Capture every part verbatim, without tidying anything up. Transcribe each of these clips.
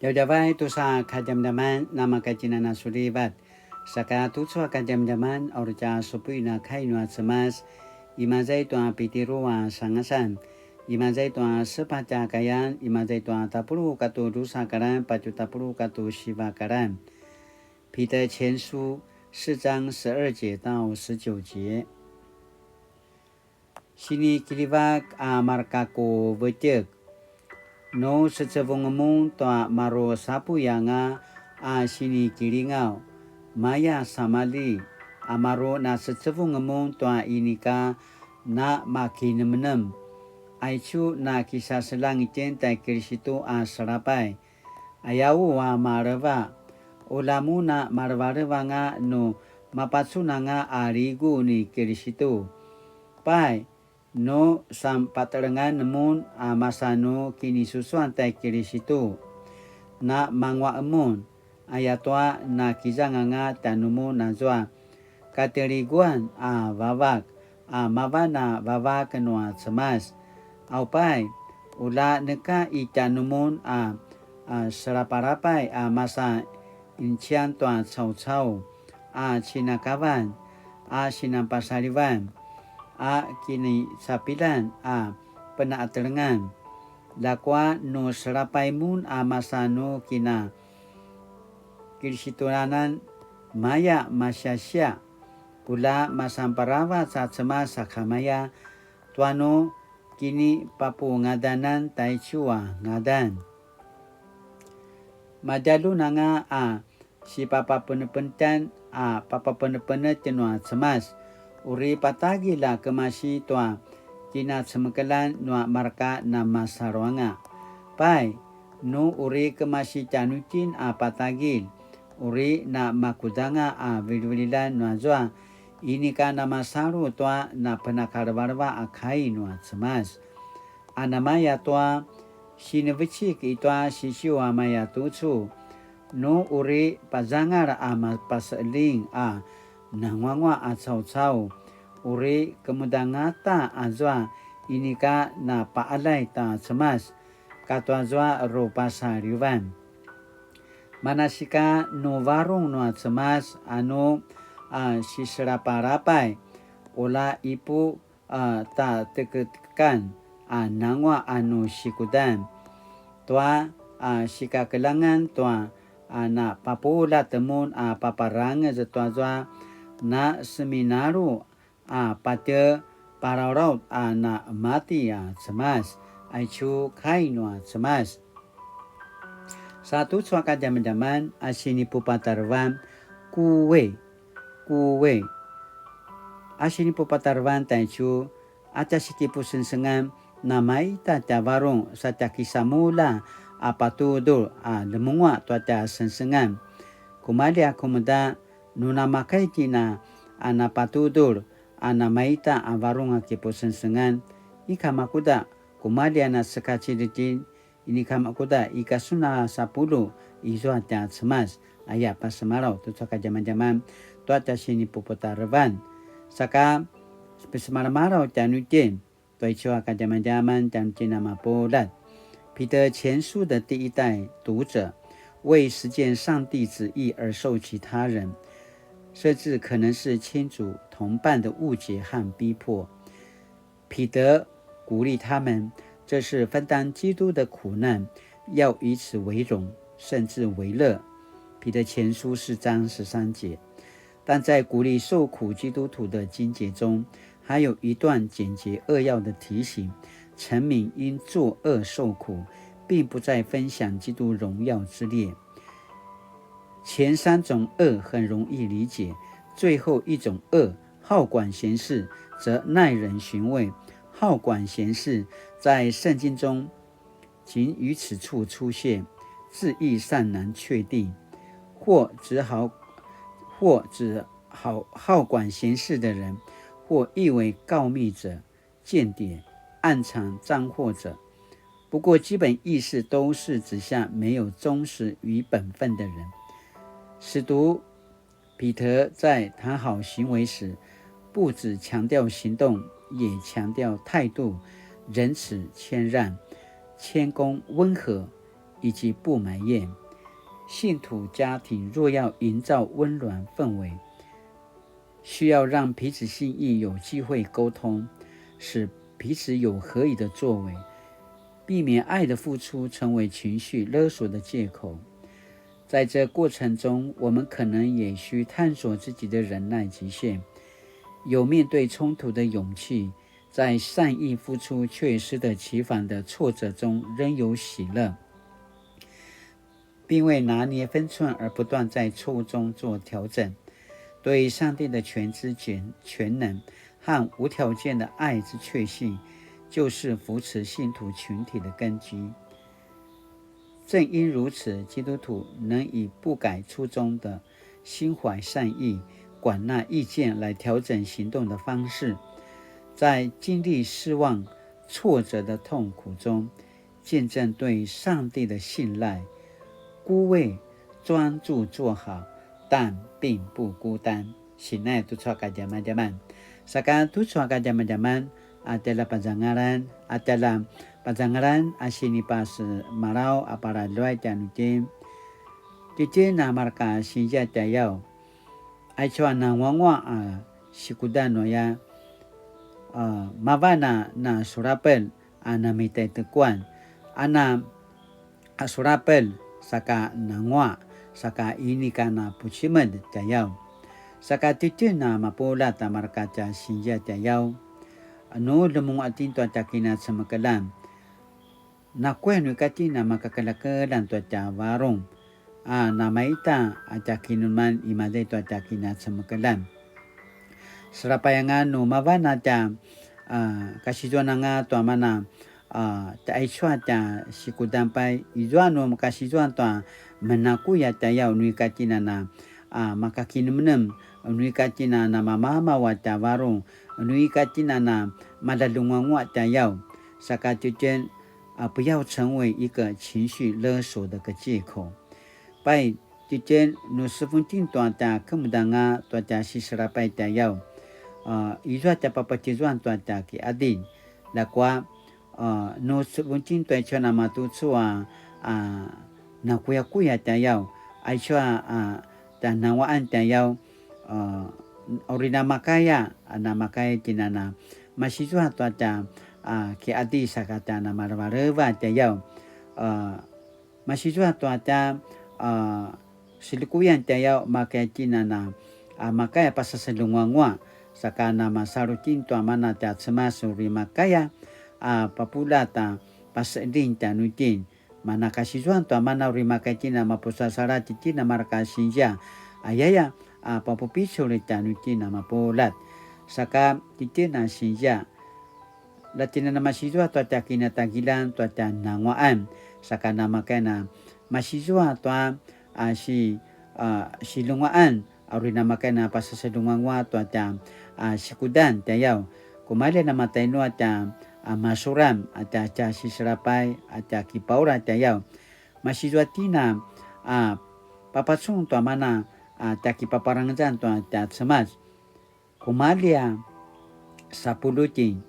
Djavadjavay tusa kadjamadjaman, namakatjinana sulivat. Saka tucu a kadjamadjaman, a uri tja supuin a kai nua Cemas, imaza i tua Pitiru a sangasan, imaza i tua sepatj a kayan, imaza i tua tapuluq katua drusa karan, patje tapuluq katua siva karan. 彼得前书四章十二节到十九节。 Sinikiljivak a marka ku vetjek. Nu secevung mun tua maru sapuy anga a sinikilingaw, maya samalji, a maru na secevung mun tua inika na makinemnem. Aicu na kisaseljang itjen tai Kilisitu a selapay. Ayaw a maleva, ula mun a malevaleva anga nu mapacun anga a ligu ni Kilisitu. Pai, nu sanpatelengan mun a masa nu kinisusuan tai Kilisitu, na manguaq mun, ayatua na kizang anga tjanumun azua kateliguan a vavak, a mavan a vavak nua Cemas. Aupay, ula neka i tjanumun a, a selapalapay a masa incian tua caucau, a cinakavan, a sinanpasalivan, a kinicapilan a penatelengan. Ljakua nu selapay mun a masa nu kina Kilisituanan maya masiasiaq, ula masanparavac a Cemas sakamaya tua nu kinipapungadanan taicu a ngadan. Madjalun anga a sipapapenepenetan a papapenepenetj nua Cemas, uri patagilj a kemasi tua kinacemekeljan nua marka namasalu anga. Pai, nu uri kemasi tjanuitjen a patagilj, uri na makudanga a vilivililjan nuazua, inika namasalu tua napenakalevaleva a kai nua Cemas. A namaya tua sinivecik i tua sisiu a maya tucu, nu uri pazangal a mapaseqeljing a nanguanguaq a caucau, uri kemudangata azua inika napaqaljay ta Cemas, katua zua rupasalivan. Manasika nu varung nua Cemas a nu a siselapalapay, ula ipu a tateketekan a nanguaq a nu sikudan tua a sikakeljangan tua a napapuljat mun a paparangez tuazua na seminalu a patje palalaut a na mati a Cemas, aicu kai nua Cemas. Sa tucu a kadjamadjaman a sinipupatarevan, kuwe, kuwe. A sinipupatarevan taicu, a tja sikipusengsengan, namaita tja varung sa tja kisamulja a patudul a lemenguaq tua tja sengsengan. Kumalji a kumuda, nu namakay kina a napatudul a namaita a varung a kipusengsengan, ika makuda, kumalji a nasekaciljitjin, inika makuda ika sun a sapulu izua tja Cemas, aya pasemalaw tucu a kadjamadjaman tua tja sinipuputarevan. Saka pesemalamalaw tjanuitjen, tua icu a kadjamadjaman tjanuitjen a mapuljat. 彼得前书的第一代读者，为实践上帝旨意而受其他人，甚至可能是亲属同伴的误解和逼迫。 彼得鼓励他们，这是分担基督的苦难，要以此为荣，甚至为乐。彼得前书四章十三节。但在鼓励受苦基督徒的经节中，还有一段简洁扼要的提醒：臣民因作恶受苦，并不在分享基督荣耀之列。前三种恶很容易理解，最后一种恶 好管闲事，则耐人寻味。好管闲事在圣经中仅于此处出现，字义尚难确定，或指好，或指好，好管闲事的人，或意为告密者、间谍、暗藏赃货者。不过，基本意思都是指向没有忠实于本分的人。使徒 彼得在谈好行为时，不只强调行动，也强调态度，仁慈、谦让、谦恭、温和，以及不埋怨。信徒家庭若要营造温暖氛围，需要让彼此心意有机会沟通，使彼此有合宜的作为，避免爱的付出成为情绪勒索的借口。在这过程中，我们可能也需探索自己的忍耐极限，有面对冲突的勇气，在善意付出却适得其反的挫折中仍有喜乐，并为拿捏分寸而不断在错误中做调整。对上帝的全知全、全能和无条件的爱之确信，就是扶持信徒群体的根基。正因如此，基督徒能以不改初衷的心怀善意、广纳意见来调整行动的方式，在经历失望、挫折的痛苦中，见证对上帝的信赖。孤味专注做好，但并不孤单。Sinai tucu a kadjamadjaman. Saka tucu a kadjamadjaman, a tjala pazangalan, a tjala pazangalan a sinipasemalaw a paraluay tjanuitjen. Tjitjen a marka sinzia tjayaw. Aicu a nanguanguaq a sikudan nuaya, a, mavan a na surapel a namitaitekuan, a na, a surapel saka nanguaq, saka inika na pucimed tjayaw. Saka tjitjen a mapuljat a marka tja sinzia tjayaw. Nu lemunguaq itjen tua tja kinacemekeljan. Nakuya nu ika itjen a makakelakelan tua tja varung, a namaita a tja kinemenem imaza i tua tja kinacemekeljan. Selapay anga nu mavan a tja, a, kasizuan anga tua mana, a, tja aicu a tja sikudan pai, izua nu kasizuan tua menakuya tjayaw nu ika itjen a na, a, makakinemenem, nu ika itjen a na mamamaw a tja varung, nu ika itjen a na malalunguanguaq tjayaw. Saka tjitjen, a, 不要成为一个情绪勒索的个借口。Pai, tjitjen nu sevung itjen tua tja kemudanga tua tja siselapay tjayaw, a, izua tja papatjizuan tua tja kiqadilj. Ljakua, a, nu sevung itjen tua aicu a namatucu a, a, nakuyakuya tjayaw, aicu a, a, tja nanguaqan tjayaw, a, uri namakaya, a, namakaya itjen a na masizua tua tja, a, kiqadilj saka tja namalevaleva tjayaw, a, masizua tua tja, a, silikuyan tjayaw makaya itjen a na, a, makaya pasaselunguanguaq, saka namasalu itjen tua mana tja Cemas uri makaya, a, papuljat a paseding tjanuitjen. Mana kasizuan tua mana uri makaya itjen a mapusasaladj itjen a marka sinzia, ayaya, a, papupicul tjanuitjen a mapuljat. Saka tjitjen a sinzia, la itjen a namasizua tua tja kinatagiljan tua tja nanguaqan, saka namakaya na masizua tua, a, si, a, silunguaqan, a uri namakaya na pasaselunguanguaq tua tja, a, sikudan tjayaw. Kumalji a namatainu a tja, a, masuram, a tja, tja siselapay, a tja kipaura tjayaw. Masizua itjen a, a, papacun tua mana, a, tja kipaparangezan tua tja Cemas. Kumalji a sapulutin,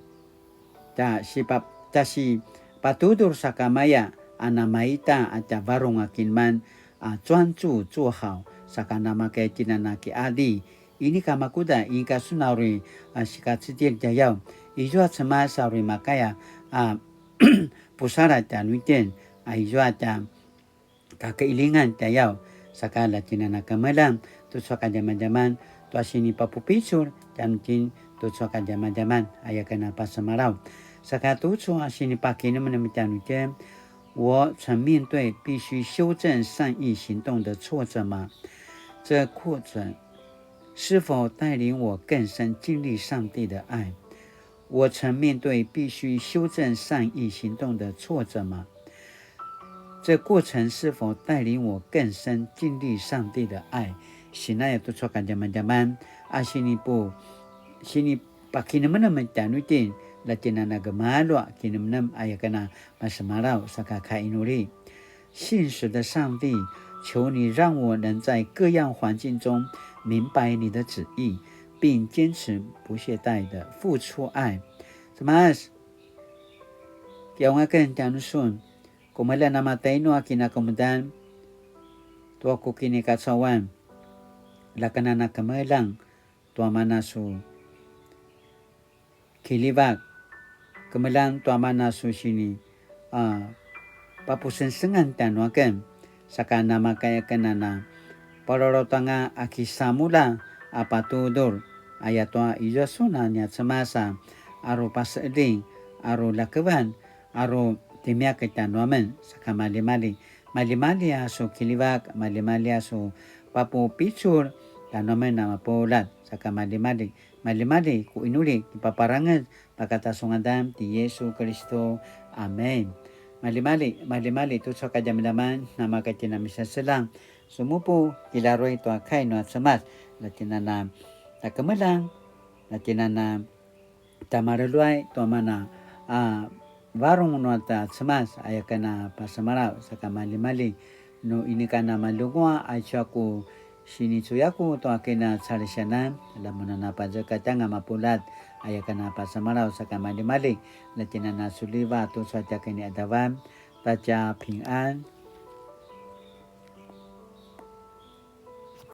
tja sipa-, tja sipatudur sakamaya a namaita a tja varung a kinemenem, a, 專注做好, saka namakaya itjen a na kiqadilj, inika makuda, inika sun a uri, a, sikacidilj tjayaw, izua Cemas a uri makaya, a, pusaladj tjanuitjen, a, izua tja kakailingan tjayaw, saka la itjen a na kemeljang tucu a kadjamadjaman, tua sinipapupicul tjanuitjen tucu a kadjamadjaman, aya ken a pasemalaw. Saka tucu a sinipakinemenem tjanuitjen, 我曾面对必须修正善意行动的挫折吗？这过程是否带领我更深经历上帝的爱？我曾面对必须修正善意行动的挫折吗？这过程是否带领我更深经历上帝的爱？Sinaya tucu a kadjamadjaman, a sinipu-, sinipakinemenem tjanuitjen, la itjen a na gemalju a kinemenem, aya ken a pasemalaw, saka kainuli. 信实的上帝，求你让我能在各样环境中明白你的旨意，并坚持不懈怠地付出爱。Cemas, kiqaung aken tjanusun, Kumalji a namatainu a kinakemudan tua ku kinikacauan, la ken a na kemeljang tua mana su kiljivak, kemeljang tua mana su sini a papusengsengan tjanuaken, saka namakaya ken a na palalautanga a kisamulja a patudul, ayatua izua sun a nia Cemas a uri paseljing, uri ljakevan, uri timiak tjanuamen, saka maljimalji, maljimalji a su kiljivak, maljimalji a su papupicul tjanuamen a mapuljat, saka maljimalji, maljimalji ku inuli kipaparangez pakata su ngadan ti Yesu Kiristu. Amen. Maljimalji, maljimalji tucu a kadjamadjaman, namaka tjen a misaseljang, sumupu kilaruay tua kai nua Cemas, la tjen a na tja kemeljang, la tjen a na tja mareljuay tua mana a varung nua tja Cemas, aya ken a pasemalaw, saka maljimalji, nu inika na malunguaq aicu a ku sinicuyaku tua kinacalisianan, la mun a na pazekatj anga mapuljat, aya ken a pasemalaw, saka maljimalji, la tjen a na suljivat tucu a tja kiniqadavan, ta tja pingan,